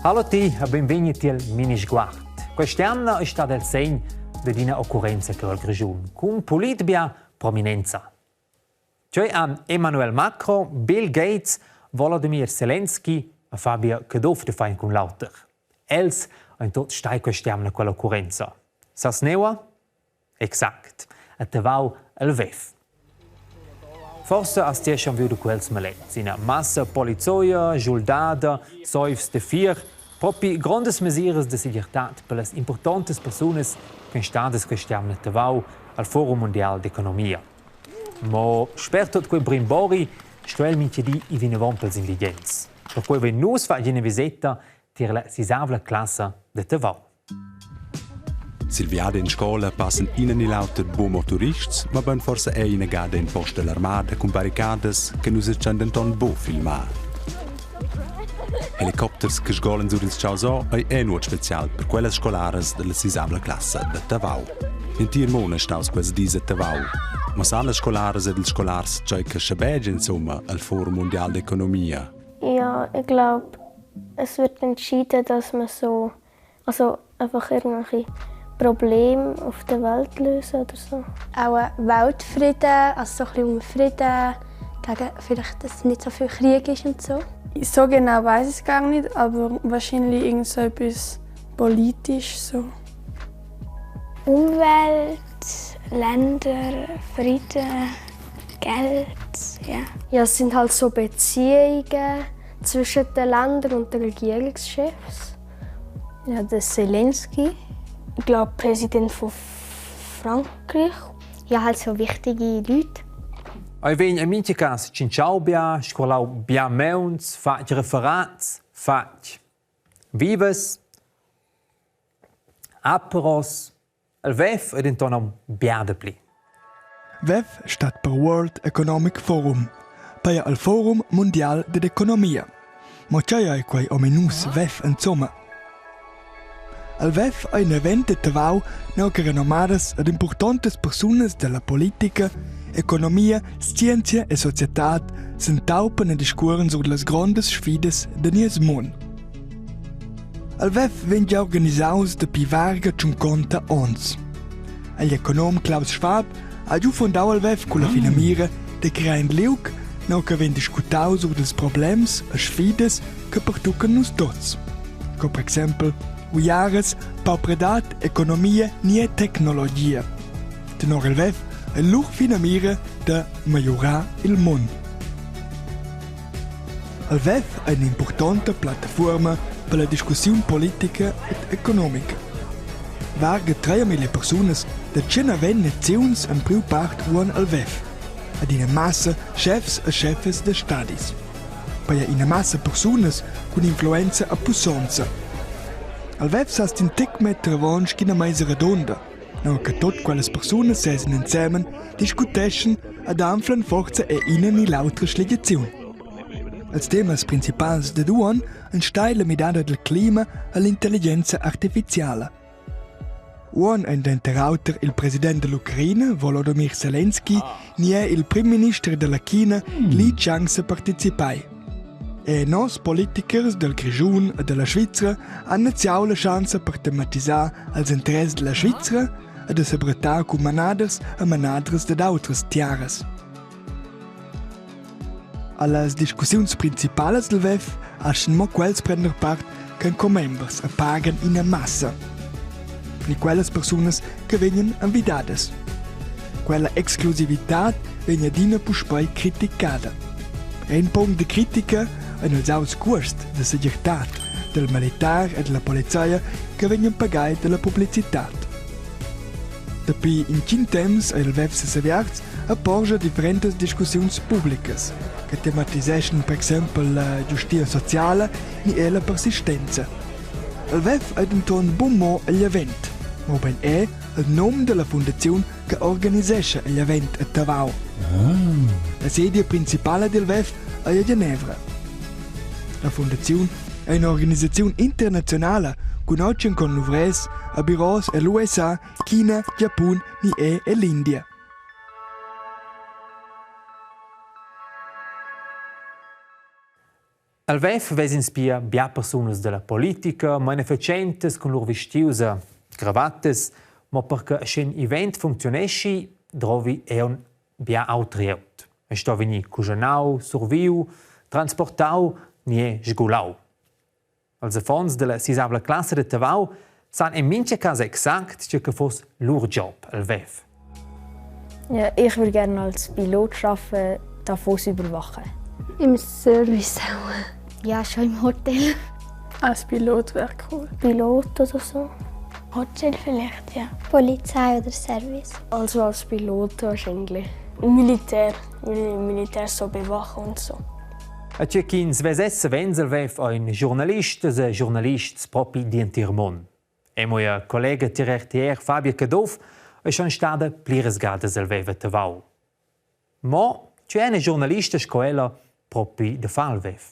Hallo ti e benvegni tiel Minisguard. Quest'jamna è stata il segn dad ina occurrenza che al Grischun cun pulit bia prominenza. Cioè han Emmanuel Macron, Bill Gates, Volodymyr Zelensky e Fabio Caduff da far cun l'auter. Els han tot stai quest'jamna quella occurrenza. Sas neua? Exact. A Tavau el WEF. Forsa has ti schon viu da quels maletgs. Ina massa polizoia, schuldada, soivs de fier, propi grondas mesiras de segirtad per las importantes persunas ch'en stadas quest'jamna a Tavau al Forum mundial d'economia. Mo sper tot quei brimbori sto el mintga di ir vinavon pels indigens. Perquei vein nus fatg ina viseta tier la sisavla classa de Tavau. Sil viadi en scola passan ina ni l'auter buc mo turists, mabain forsa era ina gada in post dall'armada cun barricadas che nus astgan denton buc filmar. Helicopters che sgolan sur ils chaus ora ei è nuot special per quellas scolaras dalla sisavla classa da Tavau. L'entir mund è staus quels dis a Tavau. Ma san las scolaras ed ils scolars tgei che schabegia insumma al Forum mundial d'economia? Ja, ich glaube, es wird entschieden, dass man so Also einfach irgendwelche Probleme auf der Welt lösen oder so. Auch Weltfrieden, also so ein bisschen um Frieden, gegen vielleicht, dass nicht so viel Krieg ist und so. So genau weiß ich es gar nicht, aber wahrscheinlich irgend so etwas politisch so. Umwelt, Länder, Frieden, Geld, ja. Ja, es sind halt so Beziehungen zwischen den Ländern und den Regierungschefs. Ja, der Zelensky, ich glaube Präsident von Frankreich. Ja, halt so wichtige Leute. Ei vegn en mintga cas tschintschau bia, scurlau bia mauns, fatg referats, fatg vivas, aperos, El WEF è denton aunc bia dapli. WEF stat per World Economic Forum, paja al Forum mundial dell'economia. Ma tgei ei quei ominus WEF insomma? Al WEF ei in event de Tavau nua che renomadas ed impurtontas persunas della politica, economia, scienzia e societad s'entaupan e discuoran sur las grondas sfidas de nies mund. El WEF vegn gia organisaus dapi varga tschunconta onns. Igl econom Klaus Schwab ha giu fundau il WEF culla finamira da crear in liug, nua che vegn discutau sur dils problems e sfidas che pertuccan nus tuts. Sco per exempel uiaras, paupradad, economia ni tecnologia. Tenor il WEF è lur finamira da megliurar il mund. El WEF è in'impurtonta plattafuorma per la discussiun politica ed economica. Varga 3.000 persunas da tschenavent naziuns han priu part uonn al WEF, ad ina massa schefs e scheffas da stadis. Peia ina massa persunas cun influenza e pussonza. Al WEF sast in tec metter avon sc'ina meisa radunda, nua che tut quellas persunas sesen ensemen, discuteschan ed anflan forza è ina ni l'autra schligiaziun. Els temas principals dad uonn ein stai la midada dil clima e l'intelligenza artificiala. Uonn ein denter auter il president dell'Ucraina Volodymyr Zelensky ni er il primminister della China Li Qiang separticipai. E nos politichers del Grischun e della Svizra han neziau la schanza per tematisar als interess della Svizra e da sebrattar cun manaders e manadras dad outras tiaras. Allas discussiuns principalas del WEF aschen mo quels prender part ch'en commembers e pagan ina massa. Ni quellas persunas che vegnan envidadas. Quella exclusivitad vegn adina puspei criticada. Ein punct de critica ein ils auts cuosts de segirtad del militar e della polizia che vegnan pagai dalla publicitad. Dapi intgin temps ei il WEF sesaviarts e porscha differentas discussiuns publicas che tematiseschan per exempel la giustia sociala ni era la persistenza. Il WEF ei denton buc mo igl event, mobein era il num dalla fundaziun che organisescha igl event a Tavau. La sedia principala dil WEF ei a Genevra. La fundaziun è in'organisaziun internazionala cun otg conluvrers a biros ell'USA, China, Giapun ni er ell'India. Al WEF ves'ins pia bia persunas dalla politica, mainafatschentas cun lur vestius e cravattas, mo per che sch'in event funcziuneschi, drovi aunc bia auter glieud. Ei sto vegnir cuschinau, surviu, transportau ni sgulau. Els affons dalla sisavla classa da Tavau san en mintga cas exact tge che fuss lur job al WEF. Ja, ich würde gerne als Pilot arbeiten, Davos überwachen. Im Service auch. Ja, schon im Hotel. Als Pilot wäre cool. Pilot oder so. Hotel vielleicht, ja. Polizei oder Service. Also als Pilot wahrscheinlich. Militär, Militär so bewachen und so. E tge ch'ins vesess savens el WEF ein giurnalistas e giurnalists propi d'entir mund. E mia collega tier RTR Fabia Caduff ei schon stada pliras gadas el WEF a Tavau. Mo tgei eine giurnalista sco ella propi da far al WEF?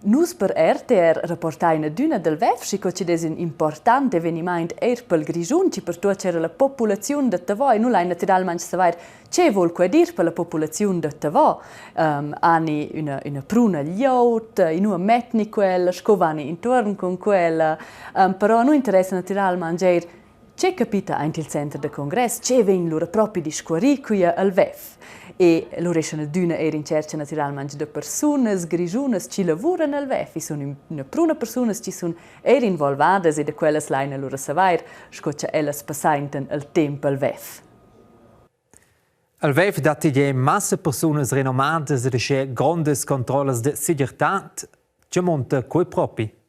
Nus per RTR rapportain adüna dal WEF, schi co chi'd es ün important evenimaint eir pel Grischun, chi pertuocha eir la populaziun da Tavo e nu lain natüralmaing savair che voul quai dir per la populaziun da Tavo. Um, hani üna, üna pruna glieud, inua mettni quella, sco vani intuorn cun quella, um, però nu interessa natüralmaing eir Che capita aint il center da congress? Che vegn lura propi discurrì quia al WEF? E lura eschan adüna eir in tschercha natüralmaing da persunas grischunas chi lavuran al WEF. I sun üna pruna persunas chi sun eir involvadas e da quellas laina lura savair sco cha ellas passaintan il temp al WEF. Al WEF datti gie massa persunas renomadas ed uschè grondas controllas da segirtad. Tge munta quei propi?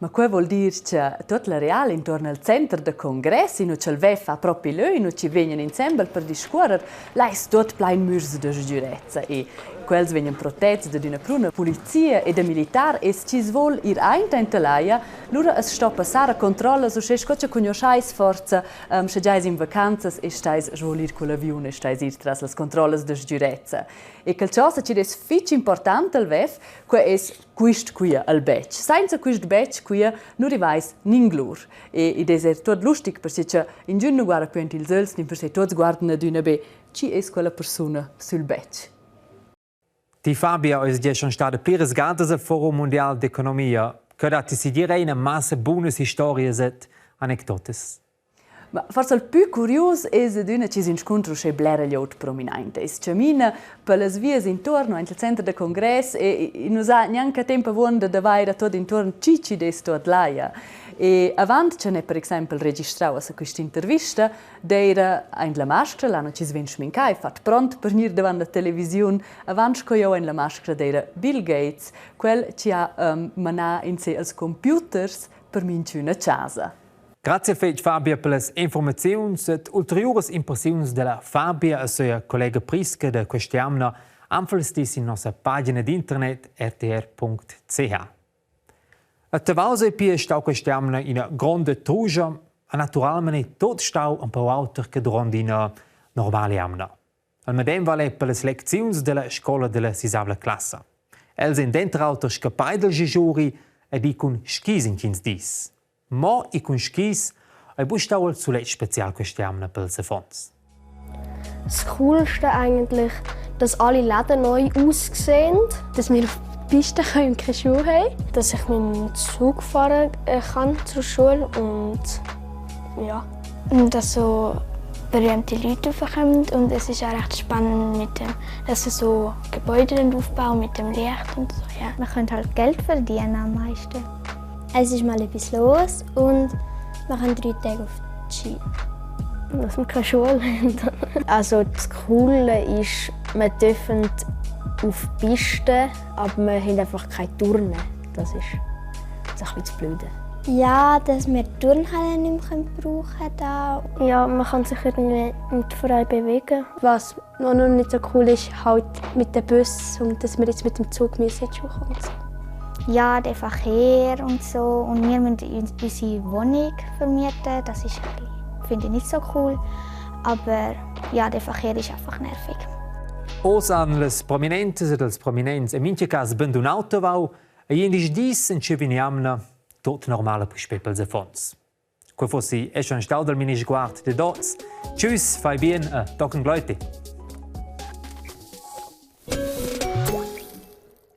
Ma quai voul dir cha tuot l'areal intuorn al center da congress, inua cha'l WEF ha propi lö, inua chi vegnan insembel per discuorrer, là es tuot plain mürs da sgürezza e quels vegnan protets dad üna pruna pulizia e da militar e schi's voul ir aint aint l'aia, lura as sto passar a controllas uschè sco cha cugnuoschais forsa, sche giais in vacanzas e stais svolir cul aviun e stais ir tras las controllas da sgürezza. E quel chosa chi'd es fich important al WEF, quai es quist quia al betg. Sainza quist betg quia nu rivais ninglur. E id es eir tuot lustig perche cha ingün nu guarda più aint ils öls, dimpersè tuots guardan adüna be chi es quella persuna sül betg. Ti Fabia eis gia schon stada pliras gadas al Forum mundial d'economia. Che dat ti segir ina massa bunas historias ed anecdotas. Ma forsa il pü curius es adüna chi's inscuntra uschè blera glieud prominenta. I's chamina per las vias intuorn aint il center da congress e i nu s'ha gnanca temp avuonda da vaira tuot intuorn chi chi'd es tuot l'aia. E avant cha n'he per exaimpel registrau uossa quist'intervista, d'eira aint la mascra, là nu chi's vegn schmincà e fat pront per gnir davant la televisiun. Avant sco eu in la mascra d'eira Bill Gates, quel chi ha manà in se als computers per minchüna chasa. Grazie fetg Fabia per las informaziuns ed ulteriuras impressiuns della Fabia e sia collega Priska da quest'jamna anflas ti sin nossa pagina d'internet rtr.ch. A Tavau sei pia stau quest'jamna ina gronda trugia, a naturalmein tot stau un pau auter che duront ina normale jamna. Al medem vala per las lecziuns dalla scola dalla sisavla classa. Els ein denter auter scappai dal giuri ed i cun skis intgins dis. Mo i cun skis ei buc stau il sulet special quest'jamna pels affons. Das Coolste eigentlich, dass alle Läden neu aussehen. Dass wir auf die Piste können und keine Schuhe haben. Dass ich mit dem Zug fahren kann zur Schule und ja. Und dass so berühmte Leute raufkommen und es ist auch recht spannend mit dem, dass sie so Gebäude aufbauen mit dem Licht und so, ja. Man könnte halt Geld verdienen am meisten. Es ist mal etwas los und wir können 3 Tage auf die Ski. Dass wir keine Schule haben. Also das Coole ist, wir dürfen auf die Piste, aber wir haben einfach keine Turnen. Das ist ein bisschen das Blöde. Ja, dass wir die Turnhalle nicht mehr brauchen können. Da. Ja, man kann sich irgendwie nicht frei bewegen. Was noch nicht so cool ist, halt mit dem Bus und dass wir jetzt mit dem Zug müssen in die Schule kommen. Ja, der Verkehr und so. Und wir müssen unsere Wohnung vermieten. Das ist, finde ich nicht so cool. Aber ja, der Verkehr ist einfach nervig. Oz han las prominentas ed els prominents en mintga cas bandunau Tavau e indisch dis entscheiva jamna tot normala puspei pels affons. Quei fossi è schon stau dal minisguard de dots. Tschüss, fai bien e tochen gleiti.